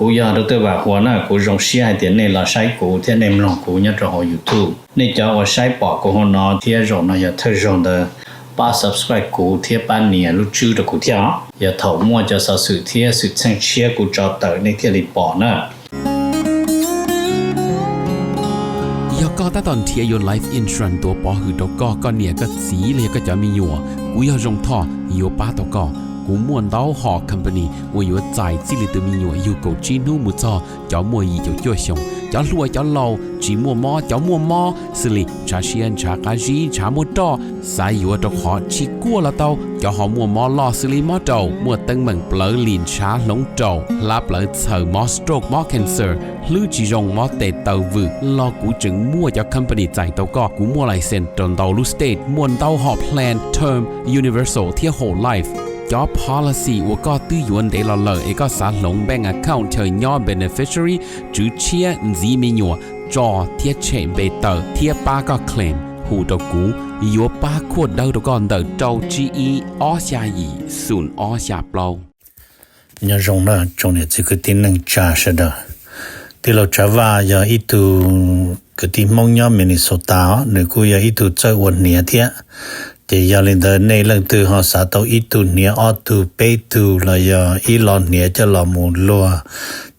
Kuv yog Dr. Vam Huas na, kuv zoo siab hais tias nej los saib kuv thiab nej mloog kuv nyob rau hauv YouTube. Nej cov uas saib pom kuv hauv no thiab zaum no yog thawj zaug ntawd, pab subscribe kuv thiab pab nias lub tswb rau kuv thiab os. Yog thaum muaj cov xov xwm thiab xwm txheej tshiab kuv tso tawm nej thiaj li pom na. Yog koj tab tom nrhiav yuav life insurance tuav pov hwm rau koj, koj niam koj txiv los yog koj cov me nyuam, kuv yog Zoo Thoj yuav pab tau koj. Kuv muaj ntau hom company uas yuav txais txij li tus me nyuam yug kaum tsib hnub mus txog cov muaj yim caum cuaj xyoos, cov hluas cov laus, tsis muaj mob cov muaj mob, xws li ntshav siab ntshav qab zib ntshav muaj roj, xav yuav rau qhov tsis kuaj los tau, cov ho muaj mob loj xws li mob raum, muaj teeb meem plawv lim ntshav hloov raum, hlab plawv txhaws, mob stroke mob cancer, hlwb tsis zoo mob tes taw vwm los kuv tseem muaj cov company txais tau koj. Kuv muaj license rau ntau lub state, muaj ntau hom plan term, universal thiab whole life. Cov policy uas koj twb yuav ntev los lawm es koj xav hloov bank account chaw nyob beneficiary, tswv tshiab, ntxiv me nyuam, tso thiab tshem npe tawm thiab pab koj claim, hu rau kuv, yuav pab khuaj dawb rau koj ntawm rau tsib ib ob xya yim xoom ob xya plaub. Nyob zoo na tsoom niam txiv kwv tij neej tsa sawv daws. Tij laug Tsav Vaj yog ib tug kwv tij Hmoob nyob Minnesota os, nws kuj yog ib tug txawj ua hniav thiab. Ces yog li ntawd nej leej twg ho xav tau ib tug hniav ob tug peb tug los yog ib lo hniav coj los mus luag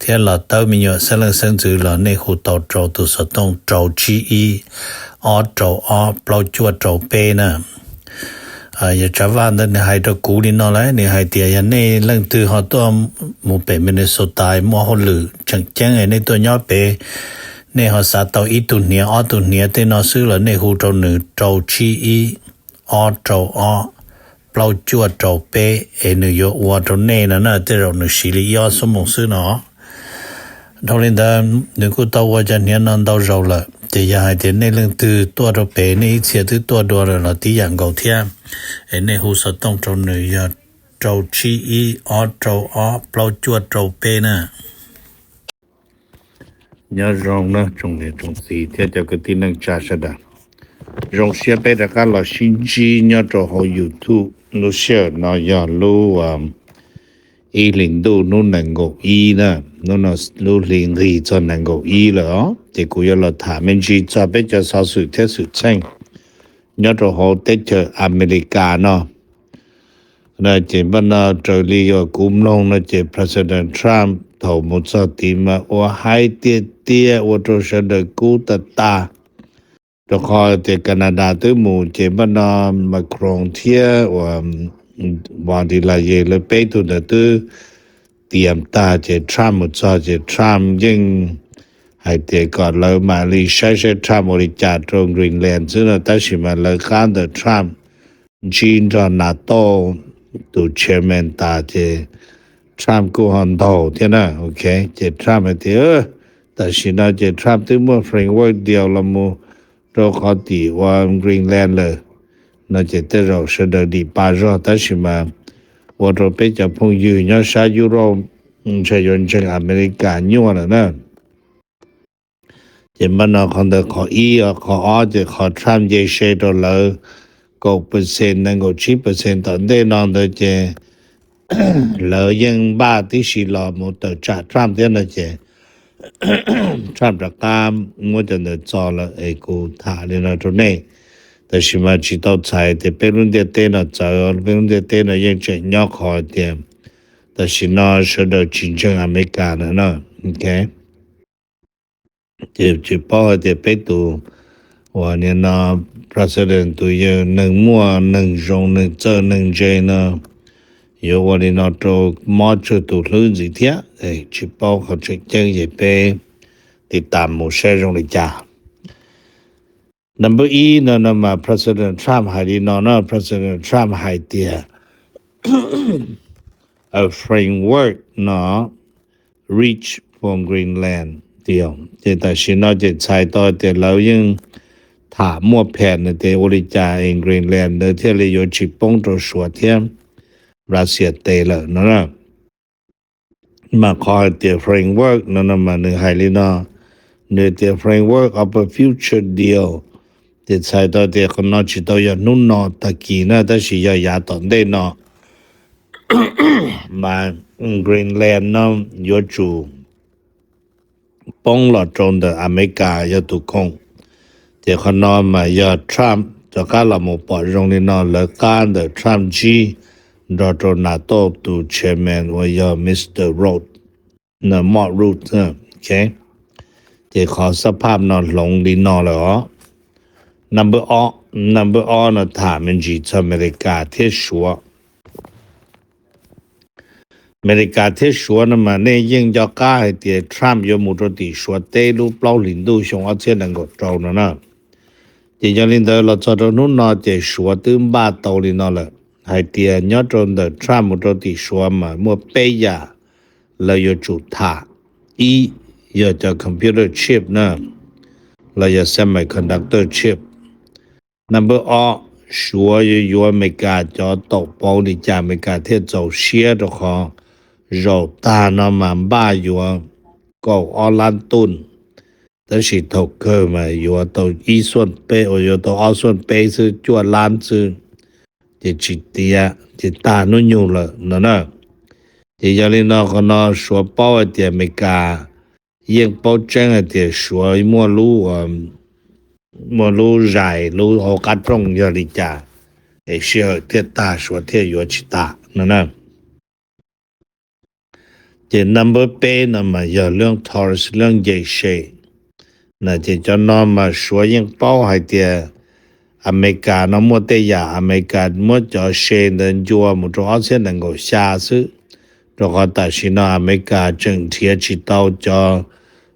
thiab los tawb me nyuam xeeb leej xeeb ntxwv los nej hu tau rau tus xov tooj rau tsib ib ob rau ob plaub cuaj rau peb na. Yog Tsav Vaj ntawd nws hais rau kuv li no lawm, nws hais tias yog nej leej twg ho tuaj mus pem Minnesota muaj hauj lwm tseem ceeb nej tuaj nyob pem, nej ho xav tau ib tug hniav ob tug hniav tej no xwb los nej hu rau nws rau tsib ib ob rau ob plaub cuaj rau peb es nws yuav ua rau nej no na, tej zaum nws siv li ib ob xuab moos xwb no. Dhau li ntawd nws kuj tau ua cov hniav no ntau zaus lawm, ces yog hais tias nej leej twg tuaj rau pem nej ib txhia twb tuaj dua lawm los tib yam nkaus thiab, es nej hu xov tooj rau nws yog rau tsib ib ob rau ob plaub cuaj rau peb na. Nyob zoo na tsoom niam tsoom txiv thiab cov kwv tij neej tsa sawv daws. Zoo siab peb rov qab los sib ntsib nyob rau hauv YouTube. Lub sij hawm no yog lub ib hlis ntuj hnub nees nkaum ib na, hnub no lub hli nqis txog nees nkaum ib lawm os. Ces kuv yuav los tham me ntsis txog peb cov xov xwm thiab xwm txheej nyob rau hauv teb chaws Amelikas no. Ces npaj no raws li uas kuv mloog no ces President Trump thaum mus txog tid mas ua haib tiag tiag ua rau sawv daws kub tag tag, rau qhov tias Canada twb mus ces npaj no Macron thiab uas Von der Leyen lawv peb tug ntawd twb tiam tag ces Trump mus txog ces Trump yeej hais tias kom lawv mam li saib saib Trump ua li cas rau Greenland xwb no, tab sis mas lawv qab ntawm Trump ntsib nrog NATO tus chairman tas ces Trump kuj ho ntaus thiab na. Ok, ces Trump hais tias tam sim no ces Trump twb muaj framework deal los mus rau qhov tim ua Greenland lawm no ces tej zaum sawv daws dim pa zog, tab sis mas ua rau peb cov phooj ywg nyob sab Europe ntshe yuav ntseeg Amelikas nyuaj lawm na. Ces npaj no qhov ntawd qhov ib, qhov ob ces qhov Trump nce se rau lawv kaum percent nees nkaum tsib percent tom ntej no ntawd ces lawv yeej npaj tib si los mus tawm tsam Trump thiab no ces Trump rov qab muab cov ntawd txo lawm es kuv tham li no rau nej. Tab sis mas tsis tau txhais tias peb lub ntiaj teb no txawv, peb lub ntiaj teb no yeej tseem nyob qhov tias tam sim no sawv daws tsis ntseeg Amelikas na. Ces tsis paub hais tias peb tus uas nim no president tus yawg neeg muaj neeg zoo neeg txawj neeg ntse no yuav ua li no rau mob tsawg tus hlwb ntxiv thiab. Tsis paub qhov tseem ceeb ces peb tiv tas mus saib zoo li cas. Number ib no no mas President Trump hais li no no, President Trump hais tias a framework no reach for Greenland deal. Ces tam sim no ces txhais tau tias lawv yeej tham muaj phas tias ua li cas es Greenland ntawd thiaj li yuav tsis poob rau Suav thiab Russia tes lawm no. Mas qhov hais tias framework no no mas nws hais li no, nws tias framework of a future deal, ces txhais tau tias qhov no tsis tau yog hnub no tag kis na, tab sis yog yav tom ntej no mas Greenland no yuav tsum poob los rau ntawm Amelikas yog tus koom. Ces qhov no mas yog Trump rov qab los mus pom zoo li no, lawv qab ntawm Trump ntsib nrog rau NATO tus chairman uas yog Mr Rutte, Mark Rutte. Ces qhov xab phaj no hloov li no lawm os. Number ob, number ob no tham me ntsis txog Amelikas thiab Suav. Amelikas thiab Suav no mas nej yeej nco qab hais tias Trump yuav mus rau tim Suav teb lub plaub hlis ntuj xyoo ob txhiab nees nkaum rau no na. Ces yog li ntawd los txog rau hnub no ces Suav twb npaj tau li no lawm, hais tias nyob rau ntawm Trump mus rau tim Suav mas muaj peb yam lawv yuav tsum tham. Ib, yog cov computer chip na, los yog semiconductor chip. Number ob, Suav yuav yuav Amelikas cov taum pauv li cas Amelikas thiaj txaus siab, rau qhov zaum tag no mas npaj yuav kaum ob lab tun, tab sis thaum kawg mas yuav tau ib xuaj peb, uas yuav tau ob xuaj peb xwb, cuaj lab xwb, ces tsis tiav, ces tag hnub nyoog lawm no na. Ces yog li no qhov no Suav paub hais tias Amelikas, yeej paub tseeb hais tias Suav muaj lub, muaj lub zais lub hauv qab rooj yog li cas, es sij hawm thiaj tag Suav thiaj yuav tsis tas no na. Ces number peb no mas yog lub tariff, lub nce se. Ces cov no mas Suav yeej paub hais tias Amelikas no muaj tej yam, Amelikas muab cov se ntawd ncua mus rau ob txhiab nees nkaum xya xwb, rau qhov tam sim no Amelikas tseem nrhiav tsis tau cov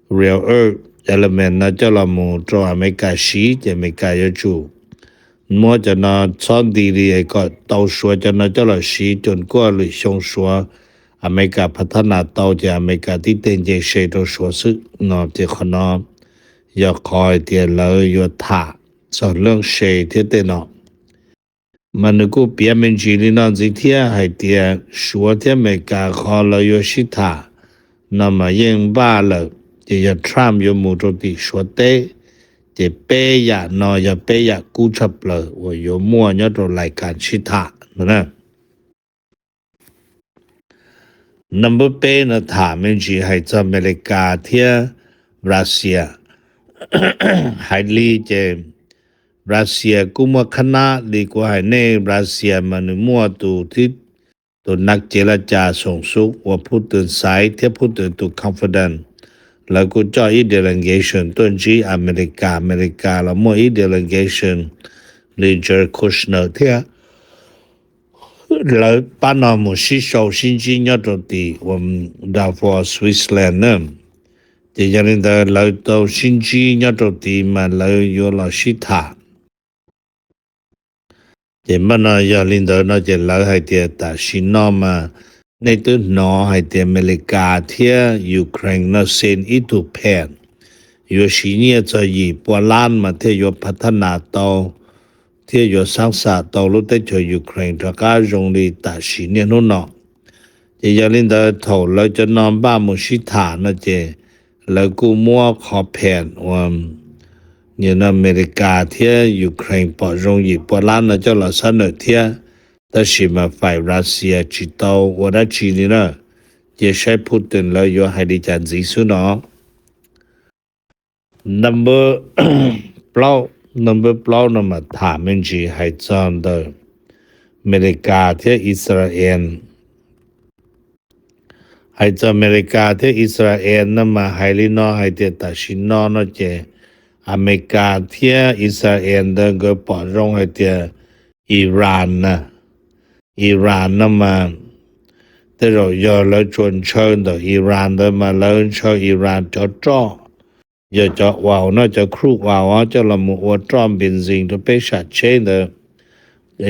rare earth element no coj los mus rau Amelikas siv, ces Amelikas yuav tsum muab cov no txhob nti li kom tau Suav cov no coj los siv, cuam kuaj lwm xyoo Suav, Amelikas phav thab nas tau ces Amelikas tib teg nce se rau Suav xwb no. Ces qhov no yog qhov hais tias lawv yuav tham txog lub se thiab tej no. Mas nws kuj piav me ntsis li no ntxiv thiab hais tias Suav thiab Amelikas qhov lawv yuav sib tham no mas yeej npaj lawm, ces yog Trump yuav mus rau tim Suav teb, ces peb yam no yog peb yam kub tshaj plaws uas yuav muaj nyob rau lais kas sib tham no na. Number peb no tham me ntsis hais txog Amelikas thiab Russia. Hais li ces Russia kuj muaj khab nab li kuv hais nej, Russia mas nws muaj tus, tus nab cev laj cas xoom xub uas Putin xaiv thiab Putin tus confidant, lawv kuj coj ib delegation tuaj ntsib Amelikas, Amelikas los muaj ib delegation li Jared Kushner thiab. Lawv pab no mus sib sau sib ntsib nyob rau tim uas Davos, Switzerland na. Ces yog li ntawd lawv tau sib ntsib nyob rau tid mas lawv yuav los sib tham. Ces npaj no yog li ntawd no ces lawv hais tias tam sim no mas nej twb hnov hais tias Amelikas thiab Ukraine no xees ib tug phees, yuav siv nyiaj txog yim pua lab mas thiaj yuav phav thab nas tau, thiaj yuav xaab xam tau lub teb chaws Ukraine rov qab zoo li tam sim niaj hnub no. Ces yog li ntawd thaum lawv cov no npaj mus sib tham no ces lawv kuj muab qhov phees uas Amelikas thiab Ukraine pom zoo yim pua lab no coj los xab nawm thiab, tab sis mas fais Russia tsis tau ua dab tsi li na. Cia saib Putin lawv yuav hais li cas ntxiv xwb no. Number plaub, number plaub no mas tham me ntsis hais txog ntawm Amelikas thiab Israel. Hais txog Amelikas thiab Israel no mas hais li no hais tias tam sim no no ces Amelikas thiab Israel ntawd nkawd pom zoo hais tias Iran na, Iran no mas tej zaum yog lawv tsuas ntshaw ntawm Iran ntawd mas lawv ntshaw Iran cov roj, yog cov uas no cov crude oil coj los mus ua roj npis ntxis rau peb sam tsheb ntawd.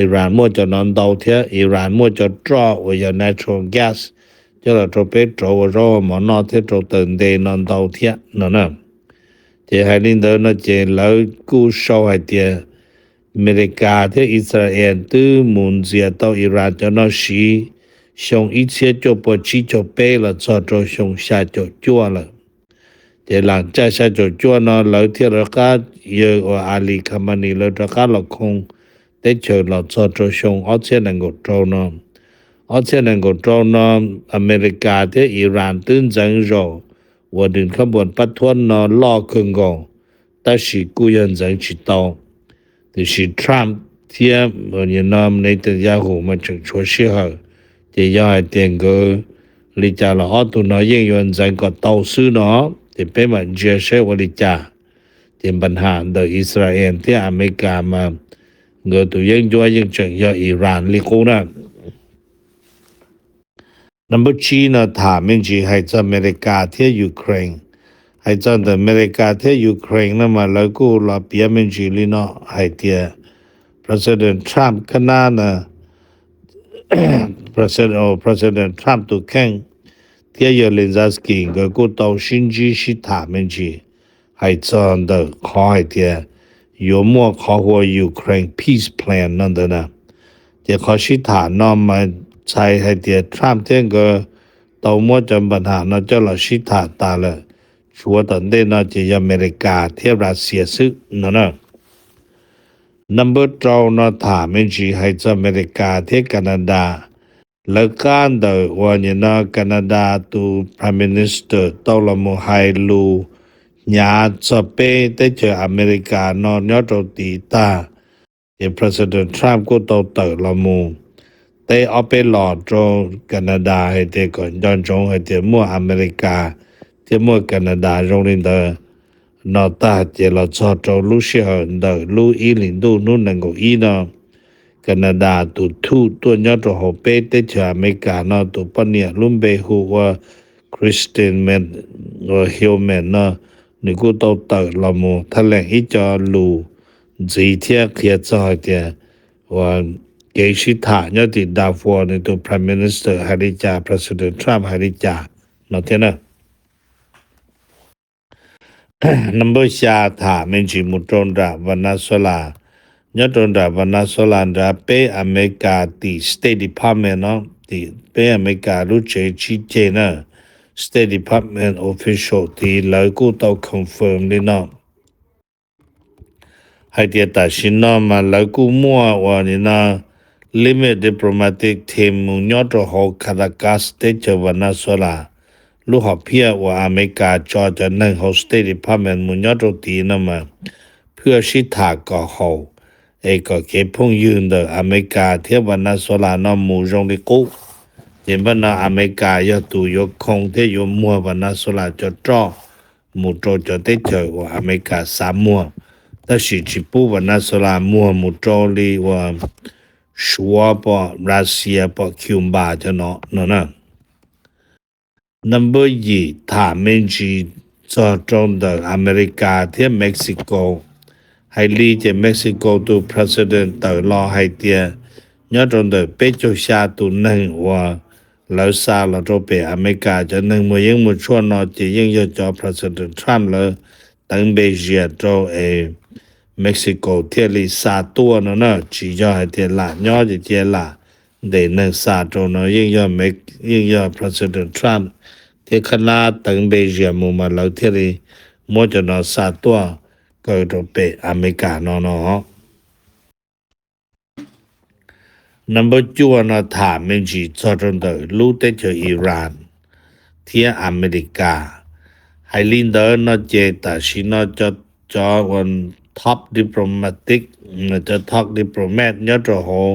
Iran muaj cov no ntau thiab, Iran muaj cov roj uas yog natural gas coj los rau peb rauv ua zaub mov noj thiab rau taws nte no ntau thiab no na. Ces hais li ntawd no ces lawv kuj sau hais tias Amelikas thiab Israel twb mus ntxias tau Iran cov no siv xyoo ib txhiab cuaj pua tsib caug peb los txog rau xyoo xya caum cuaj lawm. Ces lam caj xya caum cuaj no lawv thiaj rov qab, yawg uas Ali Khamenei lawv rov qab los khoo teb chaws los txog rau xyoo ob txhiab nees nkaum rau no. Ob txhiab nees nkaum rau no Amelikas thiab Iran twb ntxeev zaum uas nws khab npuas pab thuab no loj kawg nkaus, tab sis kuj yog ntxeev tsis tau. Tiam sis Trump thiab no Netanyahu mas tseem tshuav sij hawm, ces yog hais tias nkawd li cas los ob tug no yeej yuav ntxeev kom tau xwb no, ces peb mam ntsia saib ua li cas. Ces npa ham ntawm Israel thiab Amelikas mas nkawd tus yeeb ncuab yeej tseem yog Iran li qub na. Number tsib no tham me ntsis hais txog Amelikas thiab Ukraine. Hais txog ntawm Amelikas thiab Ukraine no mas lawv kuj los piav me ntsis li no hais tias President Trump kab nab na, President Trump tus kheej thiab yawg Zelensky nkawd kuj tau sib ntsib sib tham me ntsis hais txog ntawm qhov hais tias yuav muaj qhov hu ua Ukraine peace plan no ntawd na. Ces qhov sib tham no mas txhais hais tias Trump thiab nkawd tau muab cov npa ham no coj los sib tham tas lawm. Tshuav tom ntej no ces yog Amelikas thiab Russia xwb no na. Number rau no tham me ntsis hais txog Amelikas thiab Canada. Lawv qab ntawm uas nim no Canada tus Prime Minister tau los mus hais lus hnyav txog peb teb chaws Amelikas no nyob rau tid tag, ces President Trump kuj tau tawm los mus teb ob peb los rau Canada hais tias kom nco ntsoov hais tias muaj Amelikas thiab muaj Canada zoo li ntawd no tag, ces los txog rau lub sij hawm ntawm lub ib hlis ntuj hnub nees nkaum ib no, Canada tus thuj tuaj nyob rau hauv peb teb chaws Amelikas no tus poj niam lub npe hu ua Kristen Hillman no, nws kuj tau tawm los mus thaj leem ib co lus ntxiv thiab qhia txog hais tias uas kev sib tham nyob tim Darfur nws tus Prime Minister hais li cas, President Trump hais li cas no thiab na. Number xya tham me ntsis mus rau nram Venezuela. Nyob rau nram Venezuela nrad peb Amelikas tim State Department no, tim peb Amelikas lub tsev tsib ceg na, State Department official tid lawv kuj tau confirm li no hais tias tam sim no mas lawv kuj muaj uas nim no limit diplomatic team mus nyob rau hauv Caracas teb chaws Venezuela. Lub hom phiaj uas Amelikas tso cov neeg hauv State Department mus nyob rau tid no mas phwj sib tham kom haum es kom kev phooj ywg ntawm Amelikas thiab Venezuela no mus zoo li qub. Ces npaj no Amelikas yog tus yuav khoo thiab yuav muag Venezuela cov roj mus rau cov teb chaws uas Amelikas xav muag, tab sis tsis pub Venezuela muag mus rau li uas Suav pom Russia pom Cuba cov no no na. Number yim tham me ntsis txog rau ntawm Amelikas thiab Mexico. Hais li ces Mexico tus president tawm los hais tias nyob rau ntawm peb caug xya tus neeg uas lawv xa los rau pem Amelikas cov neeg muag yeeb muag tshuaj no ces yeej yog cov President Trump lawv teev npe zias rau es Mexico thiaj li xa tuaj no na, tsis yog hais tias lam nyob ces cia lam ntes neeg xa rau no, yeej yog President Trump thiab khab nab teev npe zias mus mas lawv thiaj li muab cov no xa tuaj kaw rau pem Amelikas no no. Number cuaj no tham me ntsis txog rau ntawm lub teb chaws Iran thiab Amelikas. Hais li ntawd no ces tam sim no cov uas top diplomatic, cov top diplomat nyob rau hauv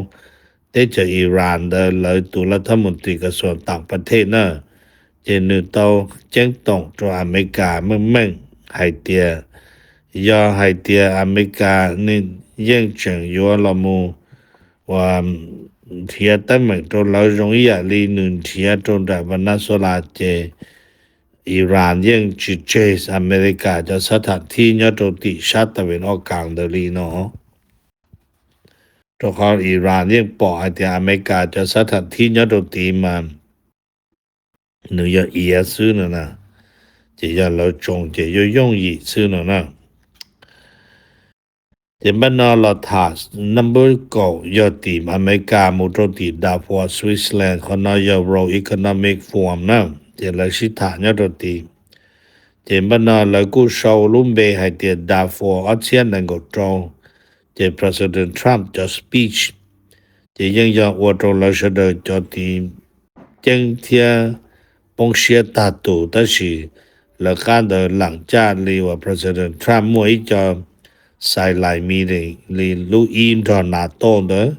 teb chaws Iran ntawd lawv tus laj thab mus tris kas xuas tam pas thej na, ces nws tau ceeb toom rau Amelikas meej meej hais tias yog hais tias Amelikas nws yeej tseem yuav los mus uas nrhiav teeb meem rau lawv zoo ib yam li nws nrhiav rau nram Venezuela ces Iran yeej tsis tseg Amelikas cov xab tham thib nyob rau tim sab tas vim ob kas ntawd li no. Rau qhov Iran yeej pom hais tias Amelikas cov xab tham thib nyob rau tid mas nws yog iav xwb no na, ces yog lawv tsoo ces yooj yooj yim xwb no na. Ces npaj no los tham number kaum yog tim Amelikas mus rau tim Darfur Switzerland, qhov no yog World Economic Forum na, ces lawv sib tham nyob rau tid. Ces npaj no lawv kuj sau lub npe hais tias Darfur ob txhiab nees nkaum rau, ces President Trump cov speech ces yeej yog ua rau lawv sawv daws cov tid ceeb thiab poob siab tag tus, tab sis Lawv qab ntawd leem caj li uas President Trump muaj ib co satellite meeting li lub ib nrog NATO ntawd,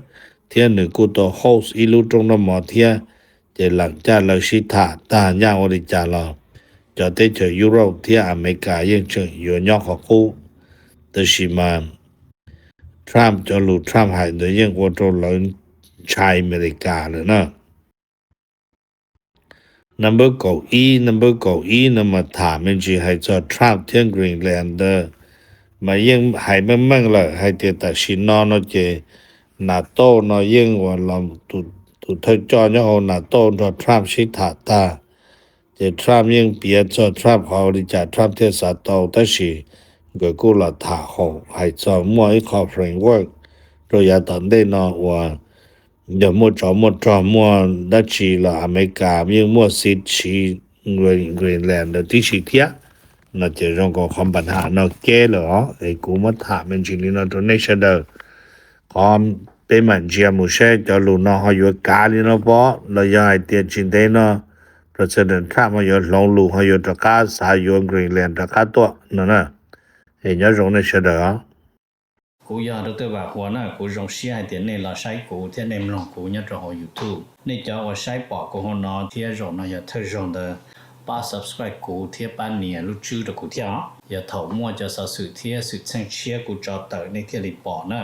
thiab nws kuj tau host ib lub rooj noj mov thiab, ces leem caj lawv sib tham tag nyaj ua li cas los cov teb chaws Europe thiab America yeej tseem yuav nyob qhov qub. Tab sis mas Trump cov lus Trump hais ntawd yeej ua rau lawv ntshai America lawm na. Number kaum ib, number kaum ib no mas tham me ntsis hais txog Trump thiab Greenland ntawd, mas yeej hais meej meej lawm hais tias tam sim no no ces NATO no yeej uas los tus thawj coj nyob hauv NATO nrog Trump sib tham tag, ces Trump yeej piav txog Trump qhov li cas Trump thiaj xav tau, tab sis nkawd kuj los tham haum hais txog muaj ib qho framework rau yav tom ntej no uas yog muaj tsov muaj rog muaj dab tsi los America yeej muaj seat siv Greenland ntawd tib si thiab. No ces zoo nkaus qhov npa ham no kev lawm os, es kuv muab tham me ntsis li no rau nej sawv daws. Qhov peb mam ntsia mus saib cov lus no ho yuav kav li no pob los yog hais tias tsis ntev no President Trump ho yuav hloov lus ho yuav rov qab xav yuav Greenland rov qab tuaj no na. Es nyob zoo nej sawv daws os. Kuv yog Dr. Vam Huas na, kuv zoo siab hais tias nej los saib kuv thiab nej mloog kuv nyob rau hauv YouTube. Nej cov uas saib pom kuv hauv no thiab zaum no yog thawj zaug ntawd, pab subscribe kuv thiab pab nias lub tswb rau kuv thiab os. Yog thaum muaj cov xov xwm thiab xwm txheej tshiab kuv tso tawm nej thiaj li pom na.